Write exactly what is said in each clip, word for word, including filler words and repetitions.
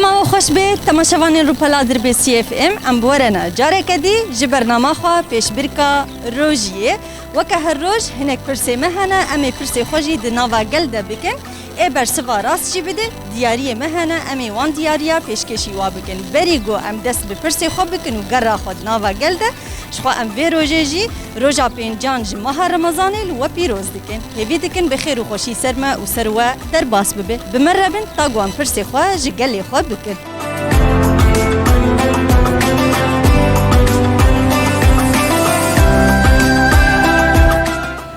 Xweş be, temaşevanên Rûpela Dirbêsiyê F M, em bi we re ne. Careke dî ji bernama xwe pêşbirka rojiyê. Weke her roj hinek pirsê me hene, em ê pirsê xwe jî di nava gel de bikin. Ê bersiva rast jî bide, diyariyê me hene, em ê wan diyariya pêşkêşî wa bikin. Berî ku em dest bi pirsê xwe bikin û gera xwe di nava gel de, ji xwe em vê rojê jî roja pêncan ji meha Remezanê li we pîroz dikin. Hêvî dikin bi xêr û xweşî ser me û ser we derbas bibe. Bi me re bin ta ku em pirsê xwe ji gelê xwe bikin.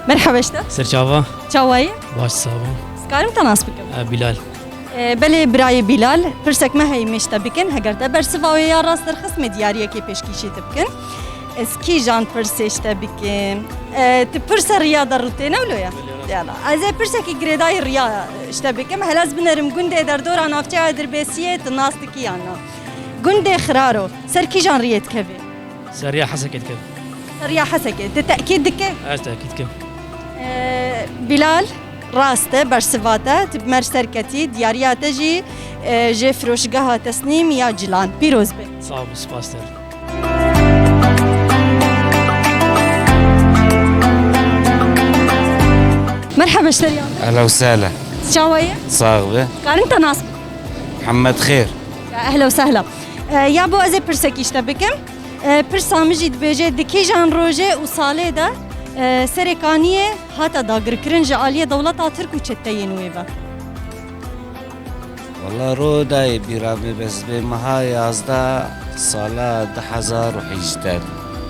Merhaba ji te. Serçava. Çawa yî? Baş, sağ ol. Dikarim te nas bikim? E, Bilal. E, belê birayê Bilal, pirsek me heye, em ê ji te bikin, heger te bersiva wê ya rast derxist, em ê diyariyekê pêşkêşî te bikin. Ez kîjan pirsê ji te bikim? E, tu pirse riya de rûtê ne wilo ye? Belê, rast. Yala. Ez ê pirsekî girêdayî riya ji te bikim. Hela ez binerim gundê derdora navçeya Dirbêsiyê tu nas dikî yan na? Gundê Xiraro ser kîjan riyê dikevê? Ser riya Hesekê dikevê. Ser riya Hesekê. Tu tekîd dike? Ez tekîd dikim. E, Bilal, rast e, bersiva te, tu bi me re ser ketî, diyariya te jî, e, ji firoşgeha Tesnîm ya Cilan. Pîroz be. Sağ ol, spas te. Merhaba, ji te re ya. Ehla û sehla. Çawa ye? Sax be. Karin te nas bikim? Muhammed Xêr. Ya, ehla û sehla. E, ya bo ez ê pirsekî ji te bikim. E, pirsa min jî dibêje, di kîjan rojê û salê de, e, Serê Kaniyê hate dagirkirin ji aliyê dewleta Tirk û çeteyên wê ve? Wala ro dayê bîra min, bes bê meha yazdeh sala du hezar û hejdeh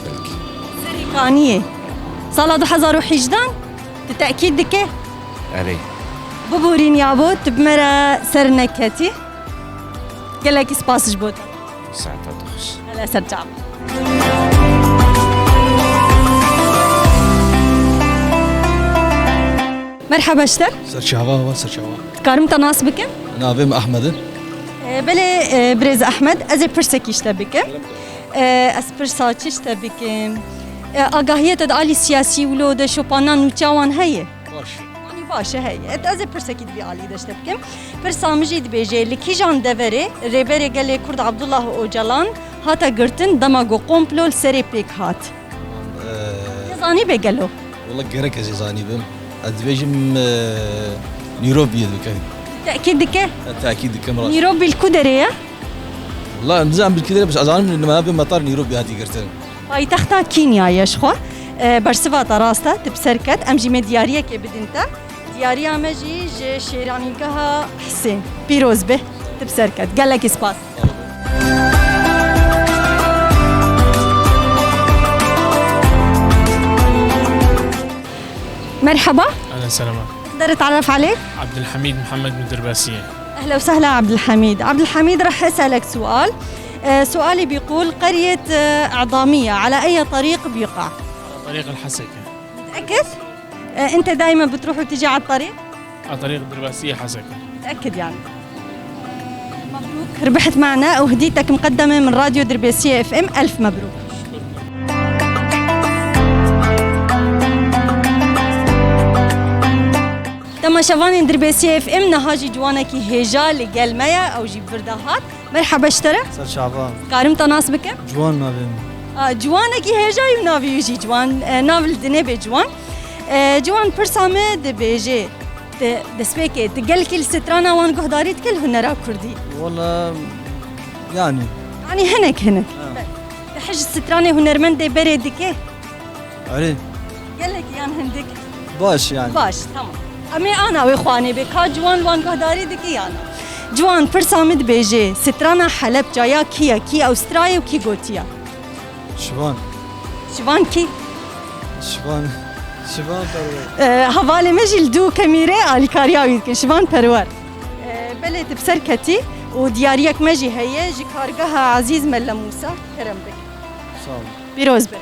belkî. Serê Kaniyê. Sala du hezar û hejdeh, tu tekîd dike? Erê. Biborîn yabo, tu bi me re ser neketî. Gelekî spas ji bo te. Saeta te xweş. Hele ser çav. Merhaba ji te. Ser çava, va ser çava. Dikarim te nas bikim? Navê min Ahmed e. E, belê, e, birêz Ahmed, ez ê pirsekî ji te bikim. E, ez pirsa çi ji te bikim? E, agahiyê te di alî siyasî wilo de şopana nûçewan heye? Baş. Yanî baş e, heye. Et ez ê pirsekî di vî alî de ji te bikim. Pirsa min jî dibêje, li kîjan deverê Rêberê Gelê Kurd Abdullah Ocalan hate girtin dema ku komplo li serê pêk hat? Ee, Te zanî be gelo? Wala gerek ez ê zanî bim. Ez dibêjim, ee, Nîrobiyê dikim. Tekîd dike? Ez tekîd dikim rast. Nîrobi li ku derê ye? Wala nizam bi kî derê, bes ez zanim li navê metar Nîrobi hatî girtin. Paytexta Kenya ye ji xwe. E, bersiva te rast e, tu bi ser ket. Em jî me diyariyekê bidin te. Diyariya me jî ji Şêranîgeha Hisên. Pîroz be, tu bi ser ket. Gelekî spas. Merhaba. Ehlen selama. أقدر أتعرف عليك؟ عبد الحميد محمد من درباسية. أهلا وسهلا عبد الحميد. عبد الحميد، رح أسألك سؤال. آه، سؤالي بيقول: قرية، آه، عظامية على أي طريق بيقع؟ على طريق الحسكة. متأكد؟ آه، أنت دايما بتروح وتجي على الطريق؟ على طريق درباسية حسكة. متأكد يعني؟ مبروك، ربحت معنا وهديتك مقدمة من راديو درباسية F M. ألف مبروك. Temaşevanên Dirbêsiyê F M, niha jî ciwanekî hêja li gel me ye, ew jî bi vir de hat. Merheba ji te re. Ser çava. Karim te nas bikim? Ciwan navê min. A, ciwanekî hêja û navê wî jî ciwan, e, nav li dinê bê ciwan. E, ciwan, pirsa me dibêje, tu destpêkê, tu gelkî li strana wan guhdarî dike li hunera kurdî? Wala, yani. Yani hinek hinek. Ha. Tu hej stranê hunermendê berê dike? Erê. Gelek yan hindik? Baş yani. Baş, tamam. Em ê ana wê xwanê bê, ka ciwan wan guhdarî dike yana? Ciwan, pirsa min dibêje, strana Helepça ya kî ye, kî ew strayê û kî gotiye? Şivan. Şivan kî? Şivan, Şivan Perwer. Ee, hevalê me jî li dû kemîrê alîkariya wî dikin. Şivan Perwer. Ee, belê tu bi ser ketî û diyariyek me jî heye ji kargeha Ezîz Melle Mûsa. Kerem bike. Sağ olun. Pîroz be.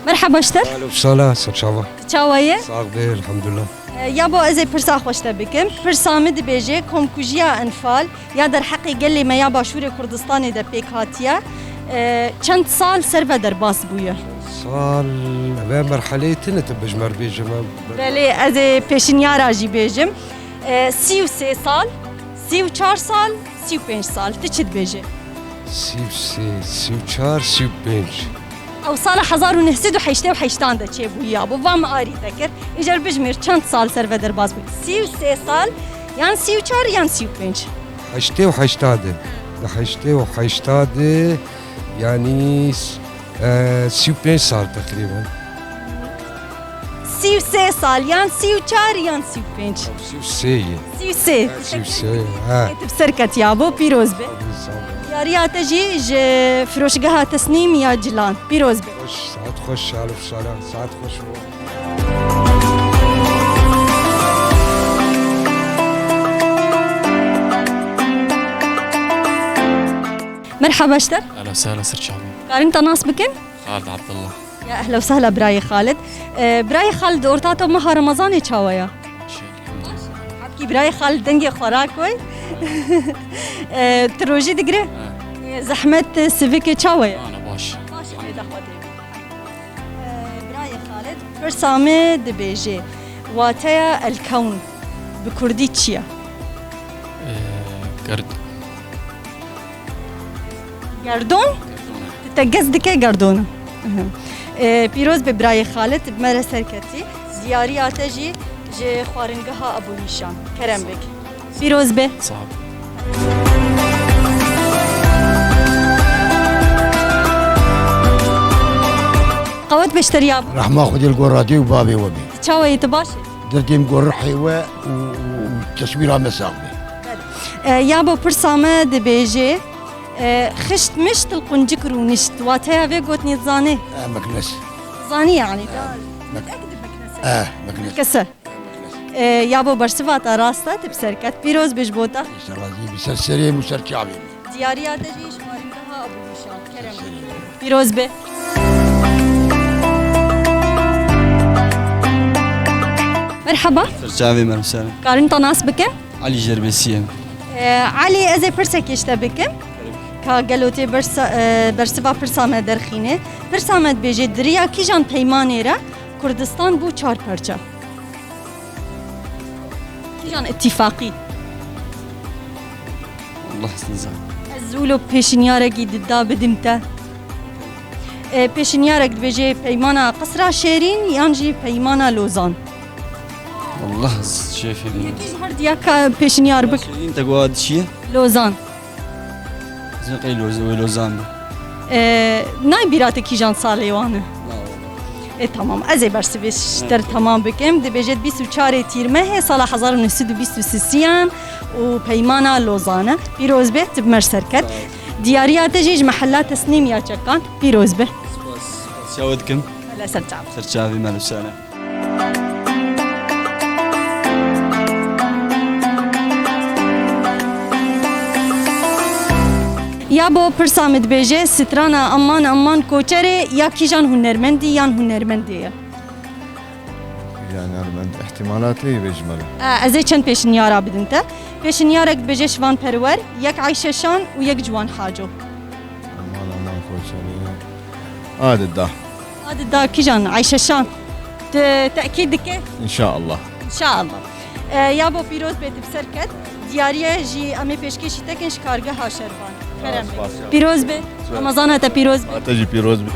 Merheba ji te. Alo, sala, ser çava. Çawa ye? Sax be, elhamdulillah. E, ya bo ez ê pirsa xwe ji te bikim. Pirsa min dibêje, komkujiya Enfal ya derheqê gelê me ya Başûrê Kurdistanê de pêk hatiye. E, çend sal ser ve derbas bûye? Sal, ve merheleyê tune tu bijmer bêjim em. Belê, ez ê pêşinyara jî bêjim. E, sî û sê sal, sî û çar sal, sî û pênc sal. Tu çi dibêjî? Sî û sê, sî û çar, sî û pênc. Ew sala hezar û neh sed û heştê û heştan de çêbûyî bû. Va min arî te kir. Îcar bijmêr çend sal ser ve derbas bû? Sî û sê sal, yan sî û çar, yan sî û pênc. Heştê û heşta de. Di heştê û heşta de, yanî, e, sî û pênc sal teqrîben. Sî û sê sal, yan sî û çar, yan sî û pênc. Sî û sê ye. Sî û sê. Sî û sê, ha. Kêtib ser ketiya bo, pîroz be. Sağ ol. Diyariya te jî ji firoşgeha Tesnîm ya Cilan. Pîroz be. Xweş, saet xweş, şal û şala, saet xweş bo. Merhaba ji te. Ehlen sehlen, ser çavê. Karin te nas bikin? Xalid Abdullah. Ya ehla û sehla birayê Xalid. Ee, birayê Xalid, orta to meha Remezanê çawa ya? Baş, elhamdülillah. Hebkî birayê Xalid dengê xwe rakoy. Ee, tu rojî digire? Ha. Ee, zehmet, e, sivikê çawa ya? Ana baş. Baş, ê de Xwedê. Ee, birayê Xalid, pirsa me dibêje, wateya el-kewn bi kurdî çi ye? Ee, gerd- Gerdon? Gerdon. Te gez dike gerdon. Hı hı. Ee, pîroz be birayê Xalid, bi me re serketî. Diyariya te jî ji xwaringeha Ebû Nîşan. Kerem bik. Pîroz be. Sağ ol. Qewet beşteriya. Rehma Xwedê li gor radê û bavê we be. Çawa yê, tu baş î? Derdê min gor rihê we û, û teswîra me sax be. E, ya bo pirsa me dibêje, e, xişt mişt li quncik rûnişt. Wateya vê gotinê dizanê? E, meknes. Zanî yanî, da. Mek- Ek di meknese. E, meknes. Kese. E, ya bo bersiva te rast e, tu bi ser ket. Pîroz be ji bo te. Ser razî be, ser serê min û ser çavê min. Diyariya te jî ji xwaringeha Ebû Nîşan. Kerem. Pîroz be. Merhaba. Ser çavê me, ser. Karin te nas bikin? Elî Jerbesî ye. Ee, Elî, ez ê pirsekê ji te bikim. Ka gelo tê bersa-, e, bersiva pirsa me derxîne. Pirsa me dibêje, di riya kîjan peymanê re Kurdistan bû çar parça? Kîjan îtîfaqî? Allah size. Ez wilo pêşinyarekî dida bidim te. E, pêşinyarek dibêje peymana Qisra Şêrîn yan jî peymana Lozan? Allah şêfî. Yekî ji her diya ka pêşinyar bik. Şêrîn te goha çi ye? Lozan. Zin qey Loz-, wê Lozan be. Ee, nayê bîra te kîjan salê wan e? Na, wala. E, tamam. Ez ê bersivê ji te re tamam bikim. Dibêje bîst û çarê Tîrmehê sala hezar û neh sed û bîst û sisiyan û Peymana Lozan e. Pîroz be, tu bi me re serket. Sağ ol. Diyariya te jî ji mehella Tesnîm ya Çekan. Pîroz be. Spas, spas. Çawa dikim? Hele ser çav. Ser çavê me li sene. Ya bo pirsa min dibêje, strana Aman Aman Koçerê ya kîjan hunermendî yan hunermendê ye? Kîjan hunermend, îhtimalatê bêjime re. E, ez ê çend pêşinyara bidim te. Pêşinyarek dibêje Şivan Perwer, yek Ayşe Şan û yek Ciwan Haco. Aman Aman Koçerê. Adida. Adida kîjan? Ayşe Şan. Tu tekîd dike? İnşallah. İnşallah. E, ya bo pîroz be, tu bi ser ket. Diyariye jî em ê pêşkêşî te kin ji kargeha Şervan. Kerem be. Spas, spas. Pîroz be. Spas. Ramazana te pîroz be. Te jî pîroz be.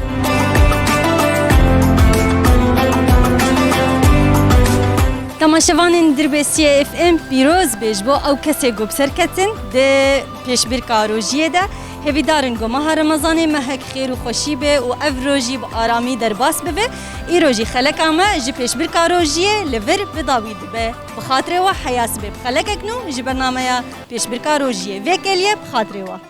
Temaşevanên Dirbêsiyê F M, pîroz be ji bo ew kesê ku bi ser ketin di pêşbirka rojiyê de. Hêvîdar in ku meha Remezanê mehek xêr û xweşî be û ev rojî bi aramî derbas bibe. Îro jî xeleka me ji pêşbirka rojiyê li vir bi dawî dibe. Bi xatirê we heya sibê bi xelekek nû ji bernameya pêşbirka rojiyê. Vê kêliyê bi xatirê we.